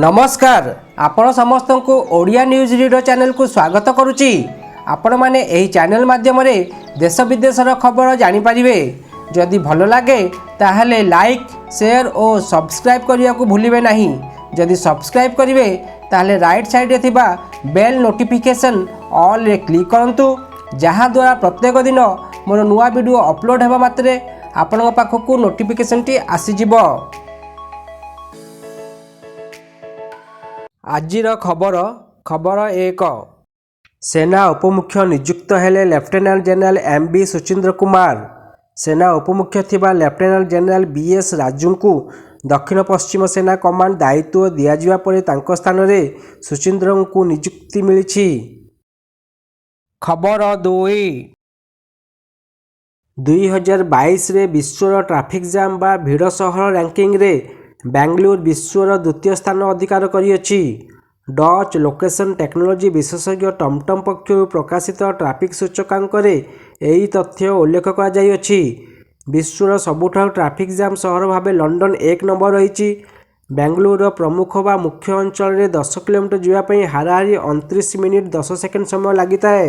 ନମସ୍କାର, ଆପଣ ସମସ୍ତଙ୍କୁ ଓଡ଼ିଆ ନ୍ୟୁଜ୍ ରିଡର ଚ୍ୟାନେଲକୁ ସ୍ୱାଗତ କରୁଛି। ଆପଣମାନେ ଏହି ଚ୍ୟାନେଲ ମାଧ୍ୟମରେ ଦେଶ ବିଦେଶର ଖବର ଜାଣିପାରିବେ। ଯଦି ଭଲ ଲାଗେ, ତାହେଲେ ଲାଇକ୍, ସେୟାର ଓ ସବସ୍କ୍ରାଇବ୍ କରିବାକୁ ଭୁଲିବେ ନାହିଁ। ଯଦି ସବସ୍କ୍ରାଇବ୍ କରିବେ, ତାହେଲେ ରାଇଟ୍ ସାଇଡ଼୍ରେ ଥିବା ବେଲ୍ ନୋଟିଫିକେସନ୍ ଅଲ୍ରେ କ୍ଲିକ୍ କରନ୍ତୁ, ଯାହାଦ୍ୱାରା ପ୍ରତ୍ୟେକ ଦିନ ମୋର ନୂଆ ଭିଡ଼ିଓ ଅପଲୋଡ଼ ହେବା ମାତ୍ରେ ଆପଣଙ୍କ ପାଖକୁ ନୋଟିଫିକେସନ୍ଟି ଆସିଯିବ। ଆଜିର ଖବର। ଖବର 1: ସେନା ଉପମୁଖ୍ୟ ନିଯୁକ୍ତ ହେଲେ lieutenant general M V Suchindra Kumar. ସେନା ଉପମୁଖ୍ୟ ଥିବା ଲେଫ୍ଟନାଣ୍ଟ ଜେନେରାଲ ବି ଏସ୍ ରାଜୁଙ୍କୁ ଦକ୍ଷିଣ ପଶ୍ଚିମ ସେନା କମାଣ୍ଡ ଦାୟିତ୍ୱ ଦିଆଯିବା ପରେ ତାଙ୍କ ସ୍ଥାନରେ ସୁଚିନ୍ଦ୍ରଙ୍କୁ ନିଯୁକ୍ତି ମିଳିଛି। ଖବର 2: 2022ରେ ବିଶ୍ୱର ଟ୍ରାଫିକ୍ ଜାମ୍ ବା ଭିଡ଼ ସହର ରାଙ୍କିଙ୍ଗରେ ବାଙ୍ଗାଲୁରୁ ବିଶ୍ୱର ଦ୍ୱିତୀୟ ସ୍ଥାନ ଅଧିକାର କରିଅଛି। ଡଚ୍ ଲୋକେସନ୍ ଟେକ୍ନୋଲୋଜି ବିଶେଷଜ୍ଞ ଟମଟମ ପକ୍ଷରୁ ପ୍ରକାଶିତ ଟ୍ରାଫିକ୍ ସୂଚକାଙ୍କରେ ଏହି ତଥ୍ୟ ଉଲ୍ଲେଖ କରାଯାଇଅଛି। ବିଶ୍ୱର ସବୁଠାରୁ ଟ୍ରାଫିକ୍ ଜାମ୍ ସହର ଭାବେ ଲଣ୍ଡନ 1 ନମ୍ବର ରହିଛି। ବାଙ୍ଗାଲୁରୁର ପ୍ରମୁଖ ବା ମୁଖ୍ୟ ଅଞ୍ଚଳରେ 10 କିଲୋମିଟର ଯିବା ପାଇଁ ହାରାହାରି 29 ମିନିଟ୍ 10 ସେକେଣ୍ଡ ସମୟ ଲାଗିଥାଏ।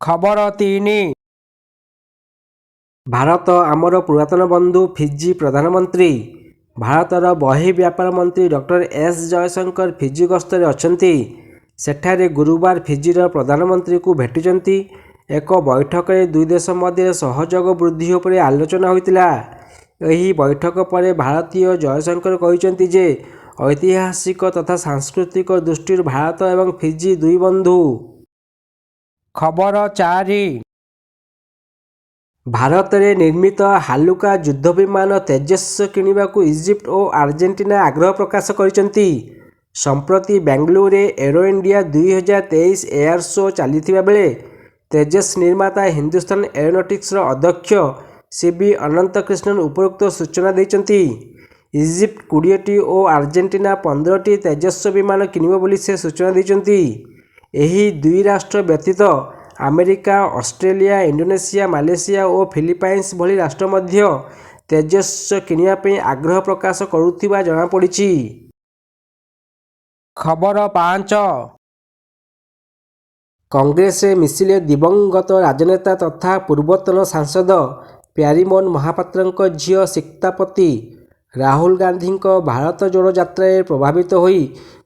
ଖବର 3: ଭାରତ ଆମର ପୁରାତନ ବନ୍ଧୁ: ଫିଜି ପ୍ରଧାନମନ୍ତ୍ରୀ। ଭାରତର ବର୍ହିବ୍ୟାପାର ମନ୍ତ୍ରୀ ଡକ୍ଟର ଏସ୍ ଜୟଶଙ୍କର ଫିଜି ଗସ୍ତରେ ଅଛନ୍ତି। ସେଠାରେ ଗୁରୁବାର ଫିଜିର ପ୍ରଧାନମନ୍ତ୍ରୀଙ୍କୁ ଭେଟିଛନ୍ତି। ଏକ ବୈଠକରେ ଦୁଇ ଦେଶ ମଧ୍ୟରେ ସହଯୋଗ ବୃଦ୍ଧି ଉପରେ ଆଲୋଚନା ହୋଇଥିଲା। ଏହି ବୈଠକ ପରେ ଭାରତୀୟ ଜୟଶଙ୍କର କହିଛନ୍ତି ଯେ ଐତିହାସିକ ତଥା ସାଂସ୍କୃତିକ ଦୃଷ୍ଟିରୁ ଭାରତ ଏବଂ ଫିଜି ଦୁଇ ବନ୍ଧୁ। ଖବର 4: ଭାରତରେ ନିର୍ମିତ ହାଲୁକା ଯୁଦ୍ଧ ବିମାନ ତେଜସ୍ କିଣିବାକୁ ଇଜିପ୍ଟ ଓ ଆର୍ଜେଣ୍ଟିନା ଆଗ୍ରହ ପ୍ରକାଶ କରିଛନ୍ତି। ସମ୍ପ୍ରତି ବେଙ୍ଗାଲୁରୁରେ ଏରୋ ଇଣ୍ଡିଆ 2023 ଏୟାର ଶୋ ଚାଲିଥିବା ବେଳେ ତେଜସ୍ ନିର୍ମାତା ହିନ୍ଦୁସ୍ତାନ ଏରୋନଟିକ୍ସର ଅଧ୍ୟକ୍ଷ ସି ଭି ଅନନ୍ତ କ୍ରିଷ୍ଣନ ଉପରୋକ୍ତ ସୂଚନା ଦେଇଛନ୍ତି। ଇଜିପ୍ଟ 20ଟି ଓ ଆର୍ଜେଣ୍ଟିନା 15ଟି ତେଜସ୍ ବିମାନ କିଣିବ ବୋଲି ସେ ସୂଚନା ଦେଇଛନ୍ତି। ଏହି ଦୁଇ ରାଷ୍ଟ୍ର ବ୍ୟତୀତ ଆମେରିକା, ଅଷ୍ଟ୍ରେଲିଆ, ଇଣ୍ଡୋନେସିଆ, ମାଲେସିଆ ଓ ଫିଲିପାଇନ୍ସ ଭଳି ରାଷ୍ଟ୍ର ମଧ୍ୟ ତେଜସ୍ କିଣିବା ପାଇଁ ଆଗ୍ରହ ପ୍ରକାଶ କରୁଥିବା ଜଣାପଡ଼ିଛି। ଖବର 5: କଂଗ୍ରେସରେ ମିଶିଲେ ଦିବଂଗତ ରାଜନେତା ତଥା ପୂର୍ବତନ ସାଂସଦ ପ୍ୟାରୀମୋହନ ମହାପାତ୍ରଙ୍କ ଝିଅ ସିକ୍ତା ପତି। ରାହୁଲ ଗାନ୍ଧୀଙ୍କ ଭାରତ ଯୋଡ଼ ଯାତ୍ରାରେ ପ୍ରଭାବିତ ହୋଇ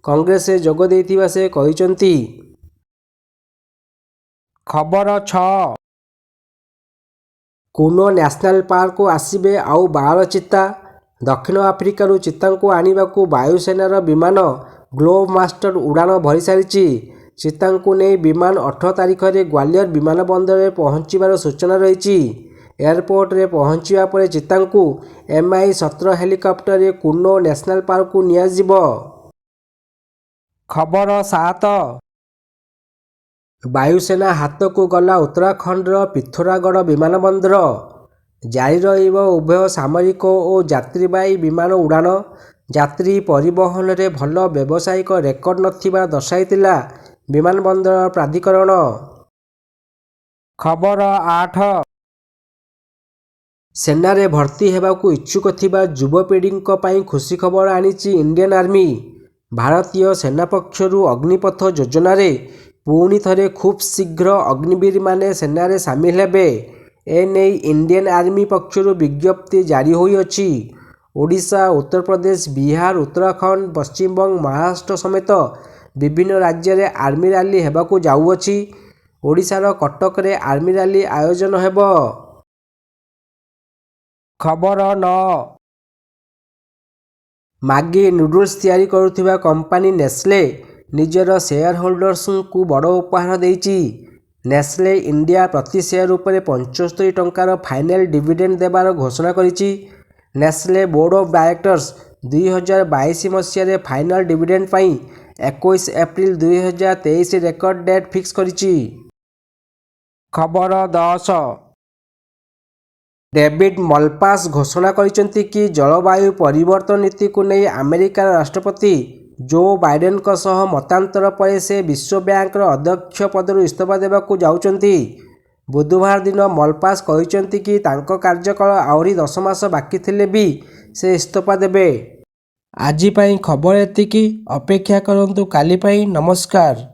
କଂଗ୍ରେସରେ ଯୋଗ ଦେଇଥିବା ସେ କହିଛନ୍ତି। ଖବର 6: କୁନୋ ନ୍ୟାସନାଲ ପାର୍କକୁ ଆସିବେ ଆଉ 12 ଚିତା। ଦକ୍ଷିଣ ଆଫ୍ରିକାରୁ ଚିତାଙ୍କୁ ଆଣିବାକୁ ବାୟୁସେନାର ବିମାନ ଗ୍ଲୋବମାଷ୍ଟର ଉଡ଼ାଣ ଭରିସାରିଛି। ଚିତାଙ୍କୁ ନେଇ ବିମାନ 18 ତାରିଖରେ ଗ୍ୱାଲିୟର ବିମାନବନ୍ଦରରେ ପହଞ୍ଚିବାର ସୂଚନା ରହିଛି। ଏୟାରପୋର୍ଟରେ ପହଞ୍ଚିବା ପରେ ଚିତାଙ୍କୁ ଏମଆଇ-17 ହେଲିକପ୍ଟରରେ କୁନୋ ନ୍ୟାସନାଲ ପାର୍କକୁ ନିଆଯିବ। ଖବର 7: ବାୟୁସେନା ହାତକୁ ଗଲା ଉତ୍ତରାଖଣ୍ଡର ପିଥୋରାଗଡ଼ ବିମାନବନ୍ଦର। ଜାରି ରହିବ ଉଭୟ ସାମରିକ ଓ ଯାତ୍ରୀବାହୀ ବିମାନ ଉଡ଼ାଣ। ଯାତ୍ରୀ ପରିବହନରେ ଭଲ ବ୍ୟବସାୟିକ ରେକର୍ଡ ନଥିବା ଦର୍ଶାଇଥିଲା ବିମାନବନ୍ଦର ପ୍ରାଧିକରଣ। ଖବର 8: ସେନାରେ ଭର୍ତ୍ତି ହେବାକୁ ଇଚ୍ଛୁକ ଥିବା ଯୁବପିଢ଼ିଙ୍କ ପାଇଁ ଖୁସି ଖବର ଆଣିଛି ଇଣ୍ଡିଆନ ଆର୍ମି। ଭାରତୀୟ ସେନା ପକ୍ଷରୁ ଅଗ୍ନିପଥ ଯୋଜନାରେ ପୁଣି ଥରେ ଖୁବଶୀଘ୍ର ଅଗ୍ନିବୀରମାନେ ସେନାରେ ସାମିଲ ହେବେ। ଏନେଇ ଇଣ୍ଡିଆନ ଆର୍ମି ପକ୍ଷରୁ ବିଜ୍ଞପ୍ତି ଜାରି ହୋଇଅଛି। ଓଡ଼ିଶା, ଉତ୍ତରପ୍ରଦେଶ, ବିହାର, ଉତ୍ତରାଖଣ୍ଡ, ପଶ୍ଚିମବଙ୍ଗ, ମହାରାଷ୍ଟ୍ର ସମେତ ବିଭିନ୍ନ ରାଜ୍ୟରେ ଆର୍ମି ରାଲି ହେବାକୁ ଯାଉଅଛି। ଓଡ଼ିଶାର କଟକରେ ଆର୍ମି ରାଲି ଆୟୋଜନ ହେବ। ଖବର 9: ମାଗି ନୁଡୁଲ୍ସ ତିଆରି କରୁଥିବା କମ୍ପାନୀ ନେସ୍ଲେ ନିଜର ସେୟାର ହୋଲ୍ଡର୍ସଙ୍କୁ ବଡ଼ ଉପହାର ଦେଇଛି। ନେସ୍ଲେ ଇଣ୍ଡିଆ ପ୍ରତି ସେୟାର ଉପରେ 75 ଟଙ୍କାର ଫାଇନାଲ ଡିଭିଡେଣ୍ଡ ଦେବାର ଘୋଷଣା କରିଛି। ନେସ୍ଲେ ବୋର୍ଡ ଅଫ୍ ଡାଇରେକ୍ଟର୍ସ 2022 ମସିହାରେ ଫାଇନାଲ ଡିଭିଡେଣ୍ଡ ପାଇଁ 21 ଏପ୍ରିଲ 2023 ରେକର୍ଡ ଡେଟ୍ ଫିକ୍ସ କରିଛି। ଖବର 10: ଡେଭିଡ୍ ମଲପାସ ଘୋଷଣା କରିଛନ୍ତି କି ଜଳବାୟୁ ପରିବର୍ତ୍ତନ ନୀତିକୁ ନେଇ ଆମେରିକାର ରାଷ୍ଟ୍ରପତି ଜୋ ବାଇଡେନଙ୍କ ସହ ମତାନ୍ତର ପରେ ସେ ବିଶ୍ୱ ବ୍ୟାଙ୍କର ଅଧ୍ୟକ୍ଷ ପଦରୁ ଇସ୍ତଫା ଦେବାକୁ ଯାଉଛନ୍ତି। ବୁଧବାର ଦିନ ମଲପାସ କହିଛନ୍ତି କି ତାଙ୍କ କାର୍ଯ୍ୟକାଳ ଆହୁରି 10 ମାସ ବାକି ଥିଲେ ବି ସେ ଇସ୍ତଫା ଦେବେ। ଆଜି ପାଇଁ ଖବର ଏତିକି। ଅପେକ୍ଷା କରନ୍ତୁ କାଲି ପାଇଁ। ନମସ୍କାର।